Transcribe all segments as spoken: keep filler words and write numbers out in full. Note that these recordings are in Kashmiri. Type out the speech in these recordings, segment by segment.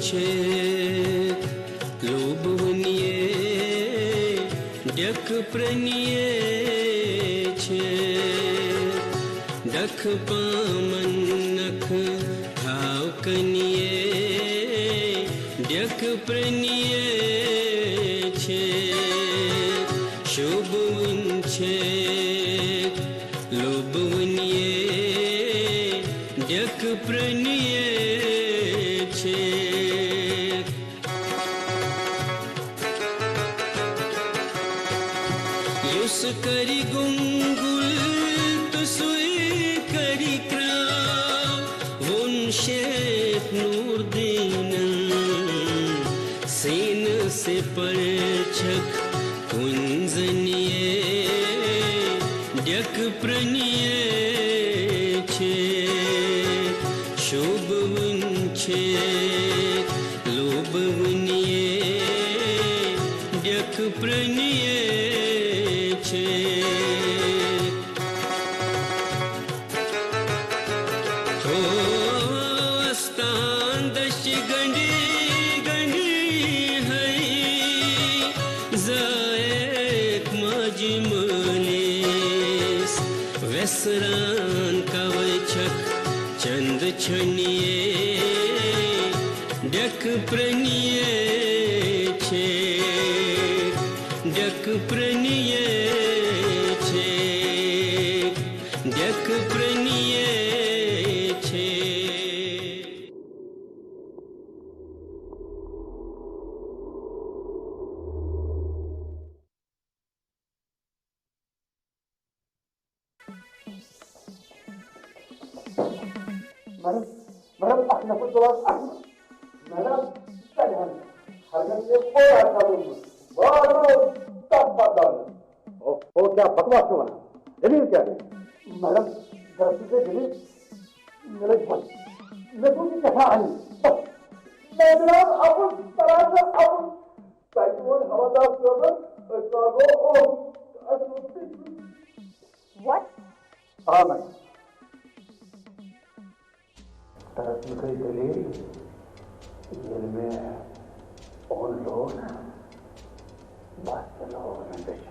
چھِ لوٗبہٕ وُنہِ ڈٮ۪کہٕ پرٛنہِ چھِ، ڈَکھٕ پامَن نَکھٕ تھاو کَنہِ ڈٮ۪کہٕ پرٛنہِ چھِ، شوٗبہٕ وُنہِ چھِ لوٗبہٕ وُنہِ ڈٮ۪کہٕ پرٛنہِ چھِ۔ یُس کَرِ گُنٛگُل تہٕ سُے کَرِ کرٛاو، ووٚن شیخ نوٗر دیٖنَن سیٖنہٕ سے پرچھک کُنزنیے ڈیک پرنیے چھے، شوبون چھے، لوبونیے ڈیک پرنیے چھے۔ ہو استان دش گنڈی گنڈی ہے، زائق ماجی مالیس ویسران کوئی چھک چند چھنیے ڈیک پرنیے چھے، ڈیک پرنیے چھے۔ ڈیک پرنیے چھے۔ میڈم، میڈم، اکھ نفر تُل حظ، اکھ نفر۔ میڈم، تۄہہِ حظ، ہرگز یہِ کوٚر حظ ژَلُن۔ بہٕ حظ گوٚوُس تَتھ بدل۔ او، او، کیٛاہ بکواس چھُ وَنان؟ دٔلیٖل کیٛاہ گٔے؟ میڈم، دراصل گٔے دٔلیٖل، مےٚ لٔج بۄچھِ۔ مےٚ دوٚپ، یہِ کیٛاہ چھا اَنہِ؟ بس۔ مےٚ جناب، اَپُز، تَلان چھا اَپُز؟ تَتہِ ووٚن حوالدار صٲبَن، أسۍ لاگو اوٚن۔ اَسہِ ووٚن تٔتی۔ What? آ، میڈم۔ دراصل گٔے دٔلیٖل، ییٚلہِ مےٚ اوٚن لوگ نا، بس تیٚلہِ لوگ مےٚ بیٚچھُن۔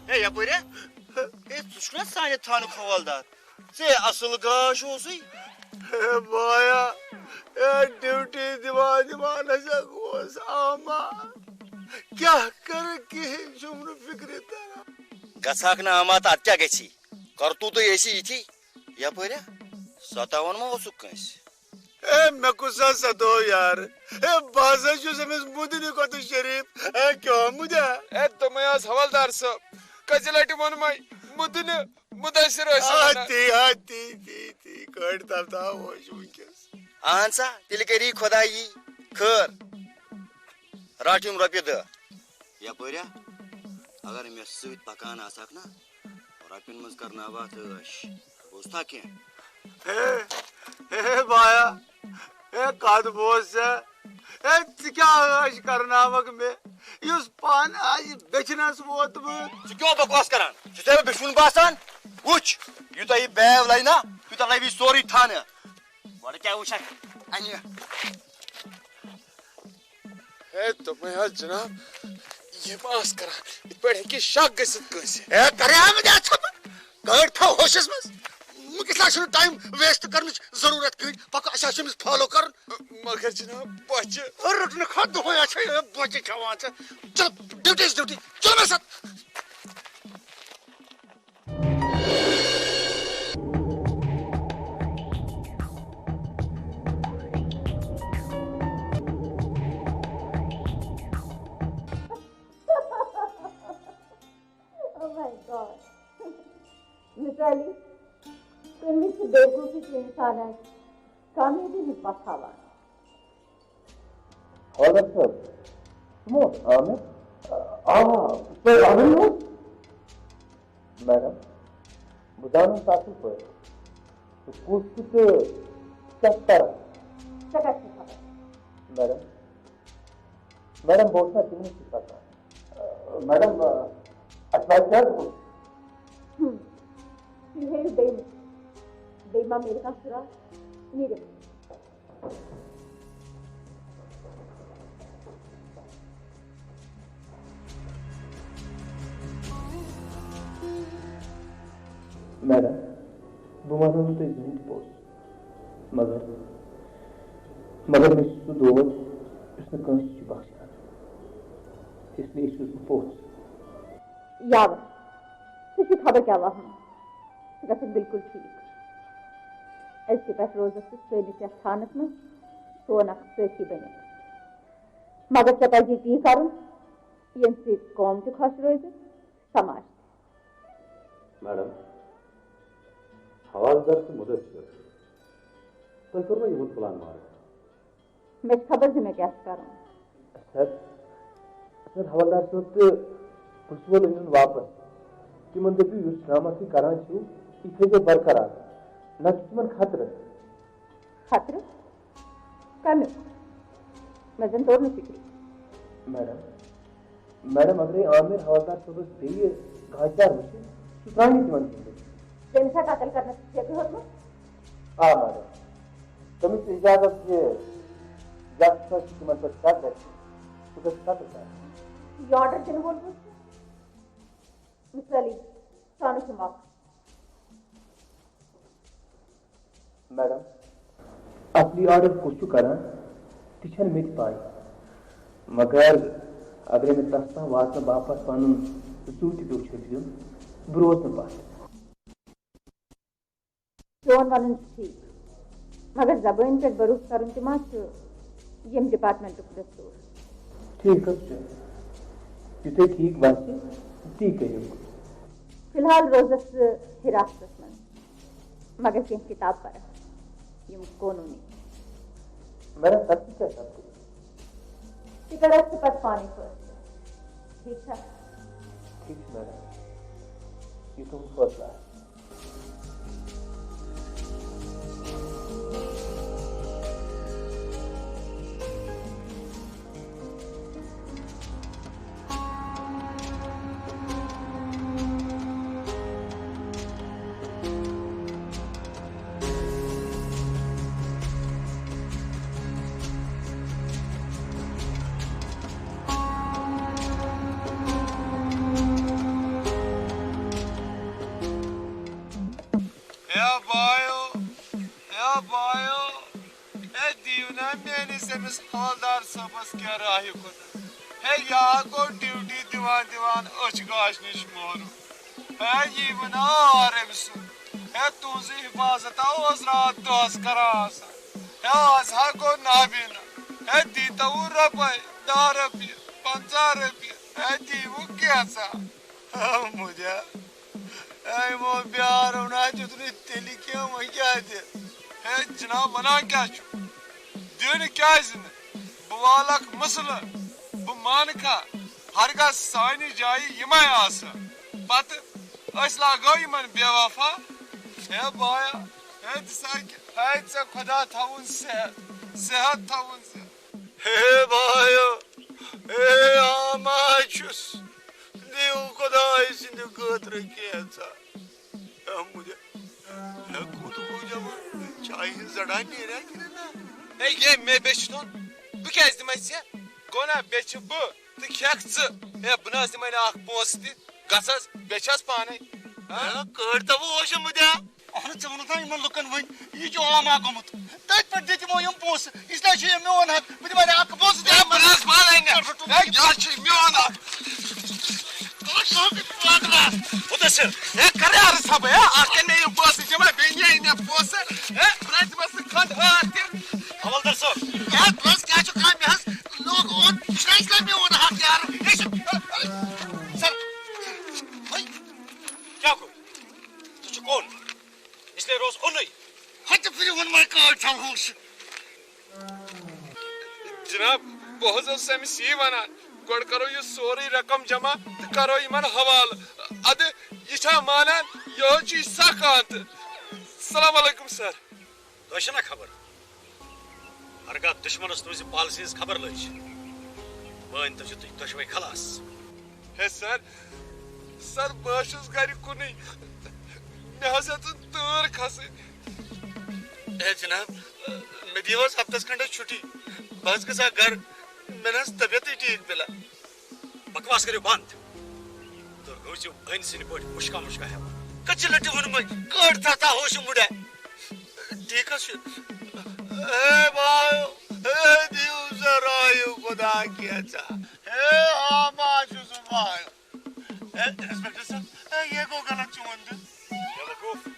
ہے یپٲرۍ ہا؟ ہے، ژٕ چھُکھ نا سانہِ تھانُک حوالدار؟ ژےٚ اصل گاش اوسُے۔ ہے بایا، ہے ڈیوٹی دِوان دِوان ہسا گوس آما۔ کیٛاہ کرٕ، کِہیٖنۍ چھُم نہٕ فِکرِ تران۔ گژھکھ نہٕ آما تہٕ ادٕ کیٛاہ گژھی؟ کرتوٗتٕے ٲسی یِتھی۔ یپٲرۍ ہا؟ ستاوان ما اوسُکھ کٲنٛسہِ؟ ہے، مےٚ کُس حظ ستوو یار؟ ہے، بہٕ حظ چھُس أمِس مُدنہِ کھۄتہٕ شریٖف۔ ہے، کیٛاہ مُدیا؟ ہے، تِمے حظ حوالدار صٲب، کٔژِ لٹہِ ووٚنمَے، مُدنہِ مُدثر ٲسِو آ، وَنان۔ تی، آ، تی، تی، تی، کٔڑۍ تَتھ آ ہوش وٕنکیٚس۔ اہن سا، تیٚلہِ کٔری خۄداے یی خٲر۔ رَٹھ یِم رۄپیہِ دَہ۔ یَپٲرۍ ہا، اگر مےٚ سۭتۍ پَکان آسہٕ ہَکھ نا، رۄپیَن منٛز کَرناوٕ اَتھ عٲش۔ بوٗزتھا کینٛہہ؟ ہے، ہے، بایا، ہے، کَتھ بوز ژےٚ؟ ہے، ژٕ کیٛاہ عٲش کَرناوَکھ مےٚ، یُس پانہٕ آسہِ بیٚچھنَس ووتمُت؟ ژٕ کیٛاہ بکواس کران؟ ژٕ چھُے مےٚ بیٚچھُن باسان؟ وٕچھ، یوٗتاہ یہِ بیو لَوِ نا، تیوٗتاہ لَوِ یہِ سورُے تھانہٕ۔ گۄڈٕ کیٛاہ وٕچھکھ؟ اَنہِ۔ ہے، دوٚپمَے حظ جناب، یِم آس کران، یِتھ پٲٹھۍ ہیٚکہِ شک گٔژھِتھ کٲنٛسہِ۔ ہے، کریٛا مےٚ ژھۄپہٕ؟ گٲڑۍ تھاو ہوشس منٛز۔ وٕنکیٚس نہ چھُنہٕ ٹایم ویسٹ کرنٕچ ضروٗرت کٕہٕنۍ۔ پکو، اَسہِ حظ چھُ أمِس فالو کرُن۔ مگر جناب، بۄچھِ۔ رُکنہٕ کھۄتہٕ دۄہے چھے بۄچھِ کھٮ۪وان ژٕ۔ چلو، ڈیوٹی ٲس ڈیوٹی۔ چلو مےٚ سۭتۍ۔ Oh my God. مثالی، تُہۍ چھِ بیوقوٗفی چھِ اِنسانَس کامیٲبی ہٕنٛز پَتھ ہاوان۔ حالت صٲب، تِمو اوس عامر؟ آ، تۄہہِ عامر اوس؟ میڈم، بہٕ زانَن سُہ اَصٕل پٲٹھۍ۔ سُہ کُس تہٕ ژےٚ کَتھ طرف؟ ژےٚ کَتہِ چھِ خبر؟ میڈم، میڈم، بہٕ اوسُس نا تِمنٕے سۭتۍ پَکان۔ میڈم، اَسہِ واتہِ کیٛاہ حظ؟ ہم، تُہۍ ہٲیِو بیٚیہِ۔ بیٚیہِ ما میلہِ کانٛہہ سُراغ؟ نیٖرِو۔ میڈم، بہٕ وَنو نہٕ تۄہہِ زٕہٕنۍ تہِ پوٚز، مگر، مگر مےٚ چھُ سُہ دود، یُس نہٕ کٲنٛسہِ چھُ بخشان۔ اس لیے چھُس بہٕ پوٚز۔ یاوٕ، ژٕ چھُکھ خبر کیٛاہ وَہمہٕ۔ ژٕ گژھکھ بِلکُل ٹھیٖک۔ أزکہِ پٮ۪ٹھ روزَکھ ژٕ سٲنِس یَتھ تھانَس منٛز سون اَکھ سٲتھی بٔنِتھ۔ مگر ژےٚ پَزی تی کَرُن، ییٚمہِ سۭتۍ قوم تہِ خۄش روزِ، سماج تہِ۔ میڈم، حوالہٕ دار تہٕ مُدثر، تۄہہِ کوٚروا یِہُنٛد پلان مارک؟ مےٚ چھِ خبر زِ مےٚ کیٛاہ چھُ کَرُن۔ سر، سر، حوالدار صٲب تہٕ پرنسپل أنِن واپس۔ تِمن دٔپِو، یُس ڈرامہ تُہۍ کران چھِو، یہِ تھٲیزیو برقرار، نتہٕ چھُ تِمن خطرٕ۔ خطرٕ؟ کمیُک؟ مےٚ زن توٚر نہٕ فکرِ۔ میڈم، میڈم، اگرے عامر حوالدار صٲبس بیٚیہِ گاجدار وٕچھِ، سُہ ترٛاونہِ تِمن گِنٛدِتھ۔ تٔمۍ چھا قتل کرنس ٹھیکہٕ ہیوٚتمُت؟ آ میڈم، تٔمِس چھُ اجازت زِ یتھ سۭتۍ تِمن پٮ۪ٹھ شک گژھِ، سُہ گژھِ قتل کرنہٕ۔ یہِ آرڈر دِنہٕ وول کُس چھُ؟ مِس علی، سانُک چھُ مۄکھ۔ میڈم، اصلی آرڈر کُس چھُ کران، تہِ چھَنہٕ مےٚ تہِ پَے۔ مگر اگرے مےٚ تَس تام واتنہٕ باپتھ پَنُن زُو تہِ پیوٚو چھٔپِتھ دیُن، بہٕ روزٕ نہٕ پَتھ۔ چون وَنُن چھُ ٹھیٖک، مگر زبٲنۍ پٮ۪ٹھ بھروسہٕ کَرُن تہِ ما چھُ ییٚمہِ ڈپارٹمنٹُک دستور؟ ٹھیٖک حظ چھُ، یہِ تۄہہِ ٹھیٖک باسہِ، تی کٔرِو۔ فی الحال روزَس ژٕ حراستَس منٛز، مگر کینٛہہ کِتاب پَرَکھ، یِم قونوٗنی۔ میڈم، تَتھ تہِ کیٛاہ سَپدِ؟ تہِ کَرَکھ ژٕ پَتہٕ پانَے فٲصلہٕ۔ ٹھیٖک چھا؟ ٹھیٖک چھُ میڈم، یہِ تُہُنٛد فٲصلہٕ آسہِ۔ اے بایو، اے بایو، اے دیو نا میٲنِس أمِس حوالدار صٲبَس کیٛاہ راہہِ کُن؟ ہے، یا گوٚو ڈیوٹی دِوان دِوان أچھ گاش نِش مورُن۔ ہے، یی وَنان آر أمۍ سُنٛد۔ ہے، تُہنٛزٕے حفاظت ہا اوس راتھ دۄہَس کران آسان۔ ہے، آز ہا گوٚو نابینا۔ ہے، دیٖتو رۄپَے، دَہ رۄپیہِ، پنٛژاہ رۄپیہِ۔ ہے، دیٖوٕ کینٛژھا۔ ہے، مُجا۔ ہے، یِمو بیارو نہ دیُت نہٕ تیٚلہِ کینٛہہ، وۄنۍ کیٛاہ دِ؟ ہے، جناب، وَنان کیٛاہ چھُ؟ دِنہٕ کیٛازِ نہٕ؟ بہٕ والکھ مسلہٕ، بہٕ مانہٕ کھا، ہرگاہ سانہِ جایہِ یِمے آسہٕ، پتہٕ أسۍ لاگو یِمن بے وفا۔ ہے بایا، ہے دِسا کہِ، ہے ژےٚ خۄدا تھاوُن صحت، صحت تھاوُن ژےٚ۔ ہے بایا، ہے آما چھُس، دِیِو خۄداے سٕنٛدِ خٲطرٕ کینٛژھا۔ اے مُجا، ہے کوٗت گوٚو جمع؟ چایہِ ہٕنٛز زڑا نیریا کِنہٕ نہ؟ ہے، یے مےٚ بیٚچھِ تھوٚن، بہٕ کیٛازِ دِمے ژےٚ؟ گوٚو نا، بیٚچھِ بہٕ تہٕ کھٮ۪کھ ژٕ۔ ہے، بہٕ نہٕ حظ دِمے نہٕ اکھ پونٛسہٕ تہِ۔ گژھ حظ، بیٚچھ حظ پانے۔ ہاں؟ ہے، کٔڑ تو بہٕ اوشُم مُجا۔ اہن ژٕ ووٚنُتھ نا یِمن لُکن وٕنۍ، یہِ چھُ عام اکھ گوٚمُت۔ تٔتھۍ پٮ۪ٹھ دِتۍ یِمو یِم پونٛسہٕ، اس لیے چھُ یہِ میون حق۔ بہٕ دِمے نہٕ اکھ پونٛسہٕ تہِ۔ ہے، بہٕ نہٕ حظ پانے نہٕ۔ ہے، یہِ حظ چھُ میون حق۔ مُدثر، ہے، کَرٕ عرض سا بہٕ، ہے، اَتھ کَنہِ مےٚ یِم پونٛسہٕ جمع، بیٚیہِ نِیے مےٚ پونٛسہٕ، ہے، بہٕ نَے دِمَس نہٕ کھنٛڈ ہار تہِ۔ حوالدار صٲب۔ ہے، بہٕ حظ کیٛاہ چھُ کامہِ حظ؟ لوگ اوٚن، یہِ چھُنہ اِسلام میون حق یار۔ یہِ چھُ، سَر، وۄنۍ۔ کیٛاہ گوٚو؟ ژٕ چھُکھ اوٚن، اس لیے روز اوٚنُے۔ ہَتہٕ پھِرِ ووٚن مےٚ کٲٹۍ تھاوہوس۔ جناب، بہٕ حظ اوسُس أمِس یی وَنان، گۄڈٕ کَرو یہِ سورُے رقم جمع تہٕ کَرو یِمَن حوالہٕ۔ اَدٕ یہِ چھا مانان؟ یہِ حظ چھُ یہِ سَکھ آنٛتہٕ۔ السلام علیکم سر۔ تۄہہِ چھَنا خبر؟ ہرگاہ دُشمنَس تُہٕنٛزِ پالسی ہٕنٛز خبر لٔج، مٲنۍ تو زِ تُہۍ دۄشوَے خلاص۔ ہے سر، سر، بہٕ حظ چھُس گرِ کُنُے۔ مےٚ حظ ہیٚژٕن تۭر کھسٕنۍ۔ ہے جناب، مےٚ دِیِو حظ ہفتس کھنٛڈس چھُٹی۔ بہٕ حظ گژھٕ ہا گرٕ۔ مےٚ نہٕ حظ طبیعتٕے ٹھیٖک بِلا۔ بکواس کٔرِو بنٛد تہٕ روٗزِو أمۍ سٕنٛدِ پٲٹھۍ مُشکا مُشکا ہٮ۪وان۔ کٔژِ لٹہِ ووٚنمَے، کٔڑ تھا تھا ہوشہِ مُڑا۔ ٹھیٖک حظ چھُ۔ اے بایو، اے دِیِو سا راہہِ خدا کینٛژھا۔ اے ہا ما چھُ سُہ بایو۔ اے، انسپیکٹر صٲب، اے، یہِ گوٚو غلط چون دیُن۔ بیوقوف،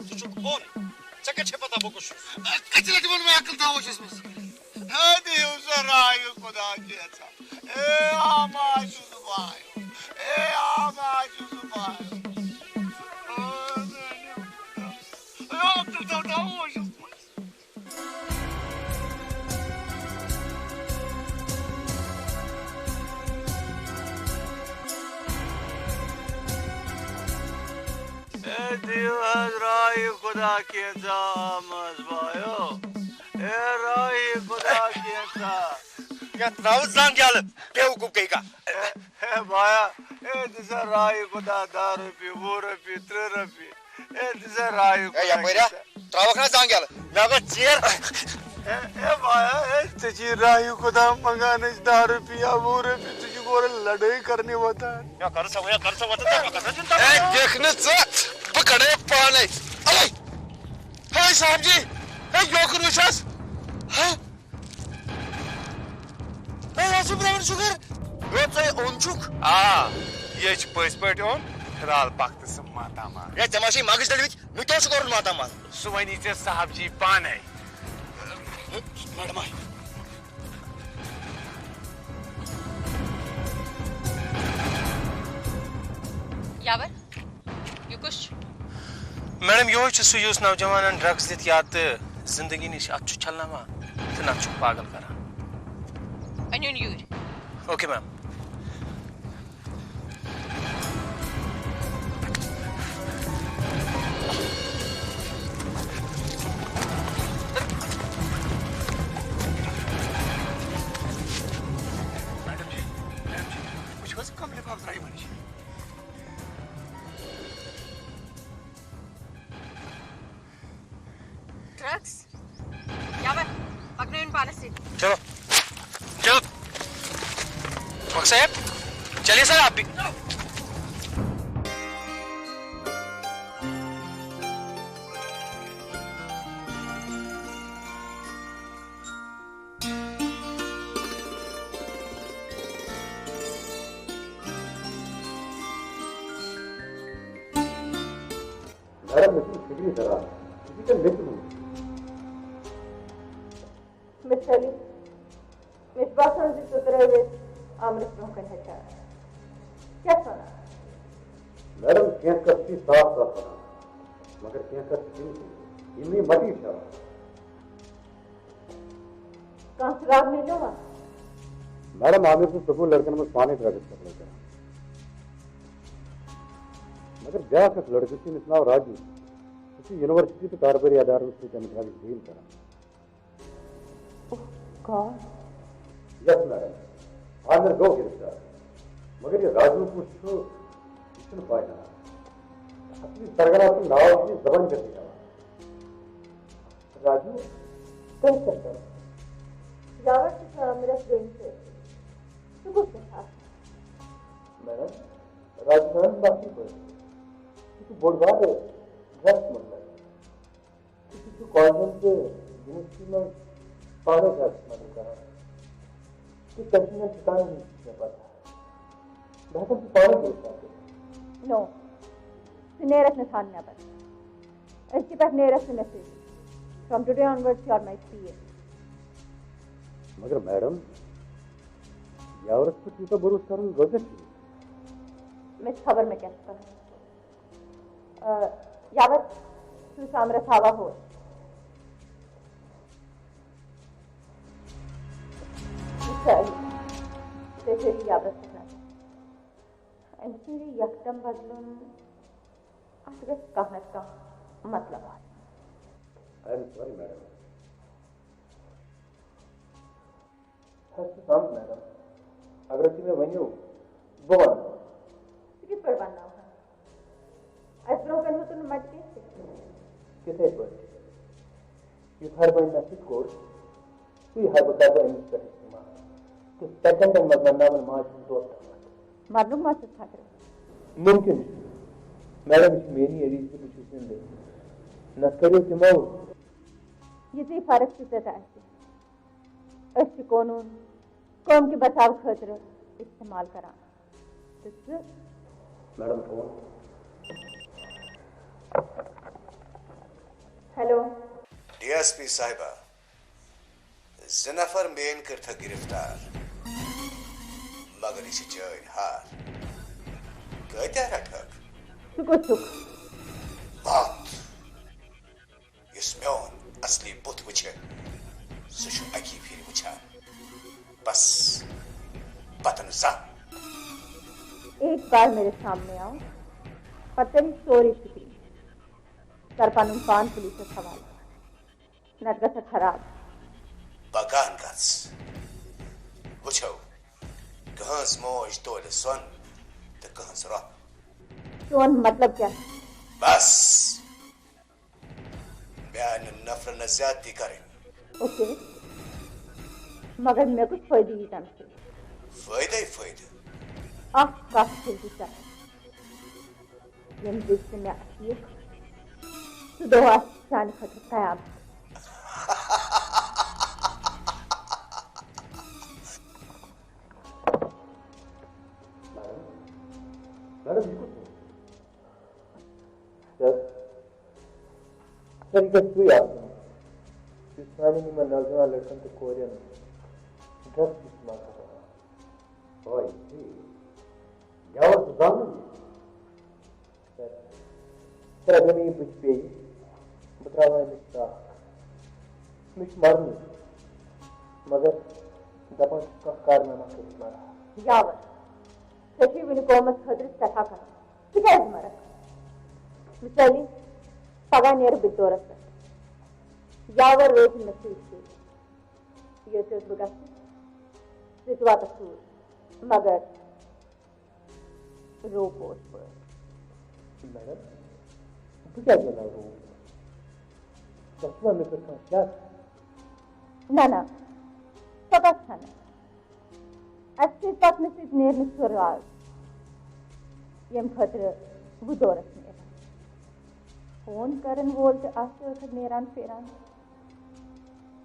ژٕ چھُکھ بۄن۔ ژےٚ کَتہِ چھےٚ پتہ بہٕ کُس چھُس؟ اے، کَتہِ لَٹہِ ووٚن مےٚ عقل تھاوو چشمَس؟ ہے، دِیِو سا راے خدا کینٛژھا۔ اے، آما چھُس بہٕ آیو۔ اے، آما چھُس بہٕ آیو۔ اے، عقل تھاو، تھاوو ہوشَس منٛز۔ اے دِیِو حظ راے خدا کینٛژھا آمس بایو۔ اے راے خدا کینٛژھا۔ یتھ ترٛاوٕ زنٛگ یلہٕ، بیوقوف گٔے کانٛہہ۔ اے، اے بایا، اے دِ سا راے خدا دَہ رۄپیہِ، وُہ رۄپیہِ، ترٕٛہ رۄپیہِ۔ اے، دِ سا راے اے، خدا یپٲرۍ ہا، کینٛژھا۔ ترٛاوکھ نا زنٛگ یلہٕ۔ مےٚ گوٚو ژیر۔ اے، اے بایا، اے، ژےٚ چھی راے خدا منٛگان أسۍ دَہ رۄپیہِ یا وُہ رۄپیہِ، ژٕ چھُکھ اورٕ لڑٲے کرنہِ وۄتھان۔ یا کر سا، یا کر سا وۄتھان، ژےٚ ما کتھ چھُنہٕ اے، تگان؟ دیکھ نہٕ ژٕ، بہٕ کڑے پانے۔ اوے، ہے صاحب جی، ہے، یوکُن وٕچھ حظ۔ ہا؟ ہے، یہِ حظ چھُ براوُن شُگر۔ یوت ژےٚ اوٚن چھُکھ۔ آ، یہِ چھُ پٔزۍ پٲٹھۍ اوٚن، فِلحال پکھ تہٕ سُہ ماتامال۔ ہے، ژےٚ ما چھے مغٕز ڈٔلمٕتۍ؟ مےٚ کیٛاہ اوس کوٚرمُت ماتامال؟ سُہ وَنی ژےٚ صاحب جی پانے۔ میڈم آیہِ۔ یاور، یہِ کُس چھُ؟ میڈم، یِہوٚے چھُ سُہ، یُس نوجوانن ڈرگز دِتھ یا تہٕ زندگی نِش اَتھ چھُ چھلناوان تہٕ نَتہٕ چھُ پاگل کران۔ أنِو یوٗرۍ۔ Okay ma'am. میڈم جی، میڈم جی، وٕچھِو حظ، کم لفاف درٛاے یِمن نِش۔ ڈرگس؟ یاور، پکنٲیِن پانس سۭتۍ۔ چلو، چلو۔ مۄخ صاحب، چلیے سر آپ بھی۔ میڈم، مےٚ چھُنہٕ فِکرِ تران، ژٕ چھُکھ مےٚ تہِ ووٚنمُت۔ مِس علی، مےٚ چھُ باسان زِ ژٕ ترٛٲوِتھ عامرَس برٛونٛہہ کَنہِ ہیٚچھان۔ کیٛاہ چھُ وَنان؟ میڈم، کینٛہہ کَتھ چھِ صاف صاف وَنان، مگر کینٛہہ کَتھ چھِ تِم تہِ، یِم نہٕ یہِ مَٹی چھِ ہٮ۪وان۔ کانٛہہ چراغ میلیوا؟ میڈم، عامر چھُ سکوٗل لڑکن منٛز پانے ڈرگس سپلائی کران۔ مگر بیٛاکھ اکھ لڑکہٕ چھُ، أمِس ناو راجو۔ سُہ چھُ یونیورسٹی تہٕ کاربٲری ادارن سۭتۍ اَمہِ ڈرگس ڈیل کران۔ اوہ گاڈ۔ یس میڈم، عامر گوٚو گرفتار۔ مگر یہِ راجو کُس چھُ، یہِ چھُنہٕ پاے کران۔ اصلی سرگنا سُنٛد ناو چھُ یہِ زبٲنۍ پٮ۪ٹھٕے ہٮ۪وان۔ راجو، تۄہہِ کیٛاہ کَرُن؟ یاور چھُ تھاوان مےٚ رٮ۪تھ دۄن سۭتۍ۔ ژٕ کُس چھُکھ آسان؟ میڈم، راجو چھُ وَنان باقٕے پٲٹھۍ۔ یہِ چھُ بوٚڑ بارٕ ڈرگس مُدلق۔ یہِ چھُ کالجن تہٕ یونیورسٹی منٛز پانَے ڈرگس مُدلق کران۔ تہٕ تٔمۍ سٕنٛدٮ۪ن ٹھِکانَن ہٕنٛز چھِ مےٚ پتہ۔ بہٕ ہٮ۪کَن سُہ پانَے گرفتار کٔرِتھ۔ نو، ژٕ نیرَکھ نہٕ تھان نٮ۪بر۔ أزکہِ پٮ۪ٹھ نیرَکھ ژٕ مےٚ سۭتۍ۔ From today onwards, you are my P A۔ مگر میڈم، یاورس پٮ۪ٹھ یوٗتاہ بھروسہٕ کرُن گوٚو ژےٚ ٹھیٖک؟ مےٚ چھِ خبر مےٚ کیٛاہ چھُ کرُن۔ آ، یاور، سُہ چھُ عامرس ہاوان ہور۔ وٕچھ سا علی، ژےٚ چھےٚ یاورس پٮ۪ٹھ نظر۔ أمۍ سُنٛد یہِ یکدم بدلُن، اَتھ گژھِ کانٛہہ نتہٕ کانٛہہ مطلب آسُن۔ I am sorry, madam. ہستی بنٛد، میڈم۔ اگر تُہۍ مےٚ ؤنِو، بہٕ وَنہٕ۔ ژٕ کِتھ پٲٹھۍ وَنناوہَن؟ اَسہِ برٛونٛہہ کَنہِ ہیوٚتُن نہٕ مَٹہِ کینٛہہ تہِ۔ تِتھَے پٲٹھۍ۔ یُتھ ہر بہٕ أمۍ مےٚ سۭتۍ کوٚر، سُے ہر بہٕ کرٕ بہٕ أمِس پٮ۪ٹھ استعمال۔ تہٕ سیکنڈن منٛز ونناون ماجہِ ہُنٛد دۄد تامتھ۔ مرنُک ما چھُس خطرٕ؟ مُمکِن چھُ۔ میڈم، یہِ چھُ میٛٲنی عزیٖز تہٕ بہٕ چھُس زِندٕ۔ نتہٕ کٔرِو تِمو۔ یِژٕے فرق چھِ ژےٚ تہٕ اَسہِ۔ أسۍ چھِ قونوٗن قوم کہِ بچاو خٲطرٕ استعمال کران۔ تہٕ ژٕ؟ Madam, phone. Hello. D S P صاحبہ، زٕ نفر مین کٔرتھکھ گرفتار، مگر یہِ چھِ چٲنۍ ہار۔ کۭتیاہ رٹہکھ؟ ژٕ کُس چھُکھ؟ وات۔ یُس میون اصلی بُتھ وٕچھِ، سُہ چھُ اکی پھِرِ وٕچھان۔ بس، پتہٕ نہٕ زانٛہہ۔ ایک بار میرے سامنے آؤ، پتہٕ کٔرِو سورُے شُکریہ۔ کر پنُن پان پُلیٖسَس حوالہٕ، نتہٕ گژھِ خراب۔ پکان گژھ۔ وٕچھو، کٕہٕنٛز موج تولہِ سۄن تہٕ کٕہٕنٛز رۄپہٕ۔ چون مطلب کیٛاہ؟ بس۔ میانٮ۪ن نفرن ٲس زیادتی کرٕنۍ۔ اوکے، مگر مےٚ کُس فٲیدٕ یی تَمہِ سۭتۍ؟ فٲیدَے فٲیدٕ۔ اکھ کتھ چھَس بہٕ کران، ییٚمہِ وِزِ ژٕ مےٚ اَتھِ یِکھ، سُہ دۄہ آسہِ چانہِ خٲطرٕ قیامت۔ میڈم، میڈم، یہِ کُس اوس؟ سر، سر، یہِ گژھِ سُے آسُن، یُس سانٮ۪ن یِمن نوجوان لڑکن تہٕ کورٮ۪ن drugs استعمال کران۔ اوے، ٹھیٖک۔ مےٚ اوس زانُن یہِ۔ سر، سر، اگر مےٚ یہِ بٕتھِ پیٚیہِ، بہٕ ترٛاوٕ أمِس ٹاکھ۔ مےٚ چھُ مرنُے، مگر دپان چھُس کانٛہہ کارنامہ کٔرِتھ مرٕ ہا۔ یاور، ژےٚ چھُے وُنہِ قومس خٲطرٕ سٮ۪ٹھاہ کرُن۔ ژٕ کیٛازِ مرکھ؟ مثٲلی، پگاہ نیرٕ بہٕ تہِ دورس پٮ۪ٹھ۔ یاور روزِ مےٚ سۭتۍ سۭتۍ۔ یوٚت یوٚت بہٕ گژھٕ، ژٕ تہِ واتکھ توٗرۍ۔ مگر رو پوش پٲٹھۍ۔ میڈم، بہٕ کیٛازِ ونہٕ رو؟ تۄہہِ چھُوا مےٚ پٮ۪ٹھ کانٛہہ شک؟ نہ، نہ، سۄ کتھ چھنہٕ۔ اسہِ سۭتۍ پکنہٕ سۭتۍ نیرِ نہٕ سُہ راز، ییٚمہِ خٲطرٕ بہٕ دورس نیرٕ۔ فون کرن وول تہِ آسہِ ٲخٕر نیران پھیران۔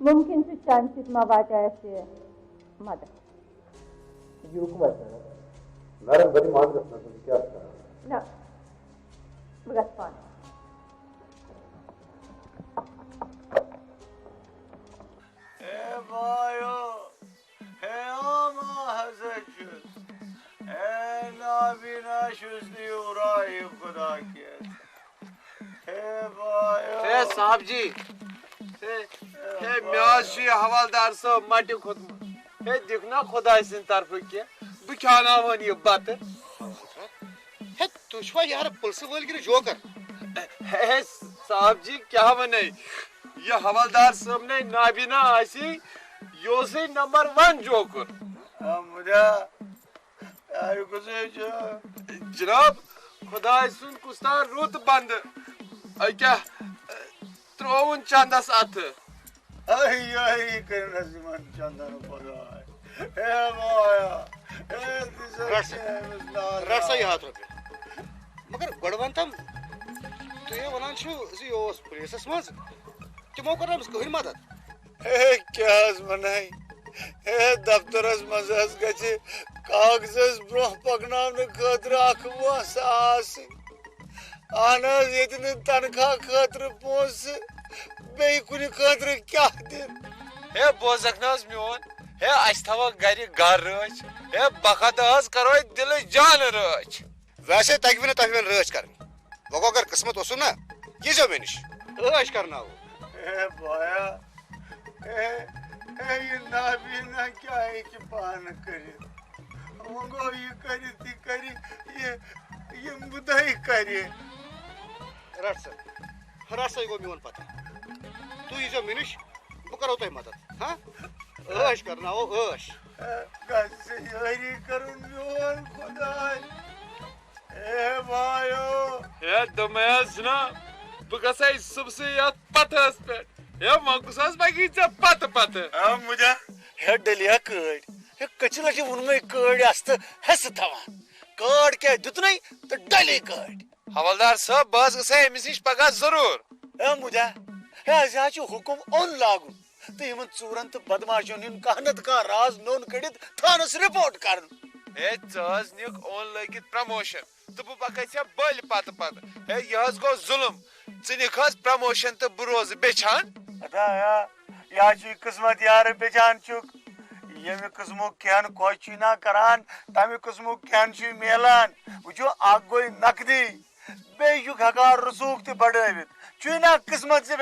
مُمکِن چھُ چانہِ سۭتۍ ما واتہِ اسہِ مدد۔ یہِ حُکُم آسہِ نہٕ۔ میڈم، بہٕ دِمہٕ اَنٛدرَس نظر، بہٕ کیٛاہ چھُس کران۔ نہ، بہٕ گژھٕ پانہٕ۔ اے بایو، اے عام حضرت چھُس، اے نابینا چھُس، نیوٗ راے خدا کیس۔ ہے بایو۔ ہے صاحب جی، ہے، ہے، مےٚ حظ چھُ یہِ حوالدار صٲب مٹہِ کھوٚتمُت۔ ہے، دِکھ نا خۄداے سٕنٛدِ طرفہٕ کینٛہہ، بہٕ کھیٛاوناوہون یہِ بتہٕ۔ ہے، تُہۍ چھِوا یارٕ پُلسہٕ وٲلۍ کِنہٕ جوکر؟ ہے، ہے، صاحب جی، کیٛاہ وَنے؟ یہِ حوالدار صٲب نے نابینا آسی، یہِ اوسُے نمبر ون جوکر۔ آ، مُجا، آ، یہِ کُس ہے چھُ؟ جناب، خۄداے سُنٛد کُس تام رُت بندٕ۔ أکیٛاہ، ترٛووُن چندس اتھٕ۔ اے، اے، یہِ کٔرِن اَسہِ یِمن چندن خۄداے۔ اے مایا، اے، دِژ رٹ سا، أمِس نار۔ رٹ سا یہِ ہتھ رۄپیہِ۔ مگر گۄڈٕ ون تم، تُہۍ ہے ونان چھِو زِ یہِ اوس پُلیٖسس منٛز، تِمو کوٚر نہٕ أمِس کٕہٕنۍ مدد۔ ہے، کیٛاہ حظ وَنَے؟ ہے، دفترس منٛز حظ گژھِ کاغذس برٛونٛہہ پکناونہٕ خٲطرٕ اکھ وٲنٛسہٕ آسٕنۍ۔ اہن حظ، ییٚتہِ نہٕ تنخواہ خٲطرٕ پونٛسہٕ، بیٚیہِ کُنہِ خٲطرٕ کیٛاہ دِن؟ ہے، بوزکھ نہٕ حظ میون؟ ہے، اَسہِ تھاوکھ گرِ گرٕ رٲچھ۔ ہے، بخت حظ کرو دِلہٕ جانہٕ رٲچھ۔ ویسے تگہِ وۄنۍ نہٕ تۄہہِ وۄنۍ رٲچھ کرٕنۍ۔ وۄنۍ گوٚو اگر قٕسمت اوسُو نا، ییٖزیو مےٚ نِش۔ عٲش کرناوو۔ اے بایا، اے، اے، یہِ نابینا کیٛاہ ہیٚکہِ پانہٕ کٔرِتھ؟ وۄنۍ گوٚو یہِ کٔرِتھ، یہِ کَرِ، یہِ، یہِ مُدعی کَرِ۔ رَٹ سا، رَٹ سا، یہِ گوٚو میون پَتہ۔ تُہۍ ییٖزیو مےٚ نِش، بہٕ کَرو تۄہہِ مَدَد۔ ہاں؟ عٲش کرناوو، عٲش۔ اے، گژھِ یٲری کَرُن میون خۄداے۔ اے بایو۔ ہے، دوٚپمَے حظ جِناب، بہٕ گژھَے صُبسٕے یَتھ پَتھَس پٮ۪ٹھ۔ ہے، وۄنۍ کُس حظ پَکی ژےٚ پتہٕ پتہٕ؟ آ، مُجا۔ ہے، ڈٔلیا کٲڑۍ۔ ہے، کٔژِ لٹہِ ووٚنمَے، کٲڑۍ آستہٕ حصہٕ تھاوان۔ کارڈ کیٛاہ دیُتنَے تہٕ ڈٔلے کٲڑۍ۔ حوالدار صٲب، بہٕ حظ گژھٕ أمِس نِش پگاہ ضروٗر۔ ہے، مُجا، ہے، اَسہِ حظ چھُ حُکُم اوٚن لاگُن تہٕ یِمَن ژوٗرَن تہٕ بدماشَن ہُنٛد کانٛہہ نتہٕ کانٛہہ راز نوٚن کٔڑِتھ تھانَس رِپورٹ کرُن۔ ہے، ژٕ حظ نِکھ اوٚن لٲگِتھ پرموشن۔ تہٕ بہٕ پکے ژےٚ بٔلۍ پتہٕ پتہٕ۔ ہے، یہِ حظ گوٚو ظُلُم۔ ژٕ نِکھ حظ پرموشن تہٕ بہٕ روزٕ بیٚیہِ چھان۔ ادا یا، یا چھُے قٕسمت یارٕ بیٚیہِ چھان چھُکھ۔ ییٚمہِ قٕسمُک کھٮ۪ن خۄش چھُے نا کران، تَمہِ قٕسمُک کھٮ۪ن چھُے میلان۔ وٕچھِو، اکھ گوٚو نقدی، بیٚیہِ چھُکھ ہٮ۪کان رسوٗخ تہِ بڑٲوِتھ۔ چھُے نا قٕسمت زِ